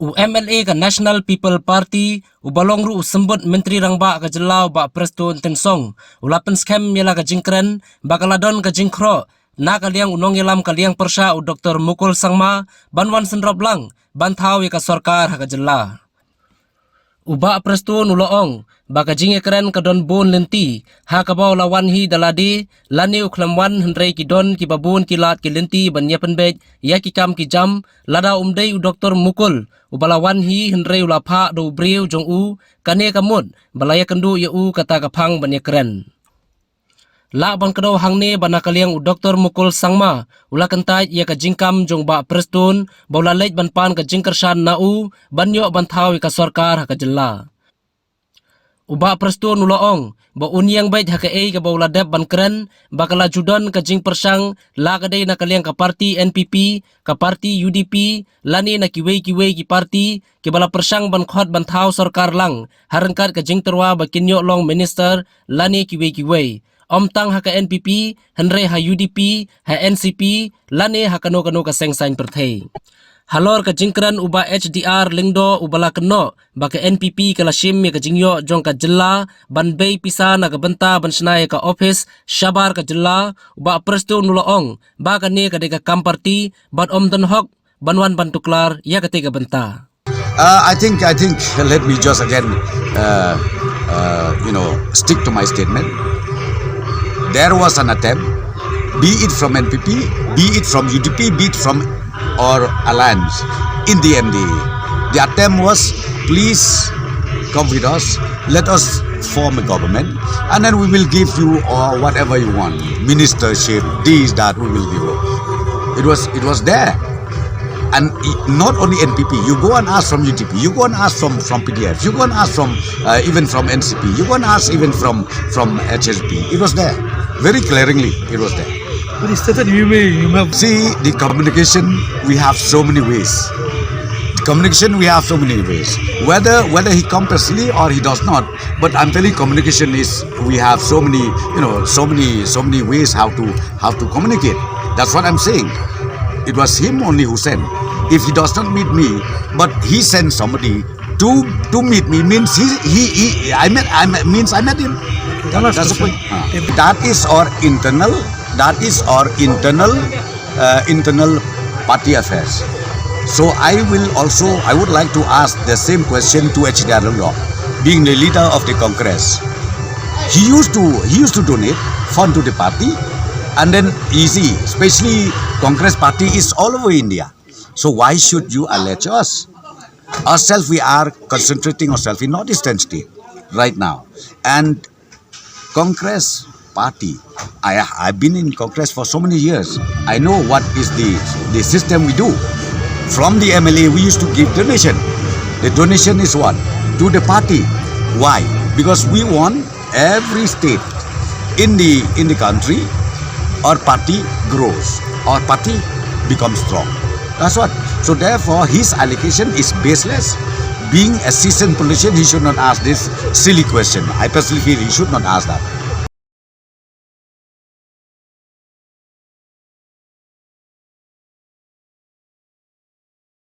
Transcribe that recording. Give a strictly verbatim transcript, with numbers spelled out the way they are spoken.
U M L A ka National People Party, u ba long ruh u symbud Myntri Rangbah ka jylla u Bah Prestone Tynsong, u la pynskhem ïa la ka jingkren ba ka la don ka jingkhroh na ka liang u nongïalam ka liang pyrshah u Doktor Mukul Sangma ban wan synrop lang ban thaw ïa ka sorkar ha ka jylla. U Bah Prestone u la ong ba ka jingïakren ka don bun lynti, ha kaba u la wan hi da lade lane u khlem wan, hynrei ki don kiba bun ki lad ki lynti ban ïa pynbeit ïa ki kam ki jam. Lada um dei u Doktor Mukul u ba la wan hi, hynrei u la phah da u briew jong u, kane ka mut ba la ïakynduh ïa u kata ka phang ban ïakren. Lah ban kdew hangne ba na ka liang u Doktor Mukul Sangma u la kyntait ïa ka jingkam jong Bah Prestone ba u la leit ban pan ka jingkyrshan na u ban ïoh ban thaw ïa ka sorkar ha ka jylla. U Bah Prestone u la ong ba un ïeng beit ha kaei kaba u la dep ban kren, ba ka la ju don ka jingpyrshang, la ka dei na ka liang ka parti N P P, ka parti U D P, lane na kiwei kiwei ki parti kiba la pyrshang ban khot ban thaw sorkar lang ha ryngkat ka jingtyrwa ba kin ïoh long minister lane kiwei kiwei. Ym tang ha ka N P P, hynrei ha U D P, ha N C P, lane ha kano kano ka seng saiñ pyrthei. Halor ka jingkren u Bah H D R Lyngdoh u ba la kynnoh ba ka N P P ka la shim ïa ka jingïoh jong ka jylla ban bei pisa na ka bynta ban shna ïa ka ophis shabar ka jylla, u Bah Prestone u la ong ba kane ka dei ka kam parti bad ym don hok ban wan ban tuklar ïa katei ka bynta. Uh, I think, I think, let me just again, uh, uh, you know, stick to my statement. There was an attempt, be it from N P P, be it from U D P, be it from or alliance in the M D A. The attempt was, please come with us, let us form a government, and then we will give you uh, whatever you want, ministership, this, that, we will give you. It was, it was there. And i- not only N P P, you go and ask from U D P, you go and ask from, from P D F, you go and ask from uh, even from N C P, you go and ask even from, from H S P. It was there. Very glaringly, it was there. But he stated you may, you may have See, the communication, we have so many ways. The communication, we have so many ways. Whether, whether he come personally or he does not, but I'm telling you, communication is, we have so many, you know, so many, so many ways how to, how to communicate. That's what I'm saying. It was him only who sent. If he does not meet me, but he sent somebody to, to meet me, means he, he, he I met, I met, means I met him. That, that's the point. Ah. That is our internal, that is our internal, uh, internal party affairs. So I will also, I would like to ask the same question to H D R Lyngdoh, being the leader of the Congress. He used to, he used to donate fund to the party, and then easy, especially Congress party is all over India. So why should you allege us? Ourselves, we are concentrating ourselves in Northeastern state right now. And Congress party, I, I've been in Congress for so many years. I know what is the, the system we do. From the M L A, we used to give donation. The donation is what? To the party. Why? Because we want every state in the, in the country, our party grows, our party becomes strong. That's what. So therefore, his allegation is baseless. Being a seasoned politician, he should not ask this silly question. I personally feel he should not ask that.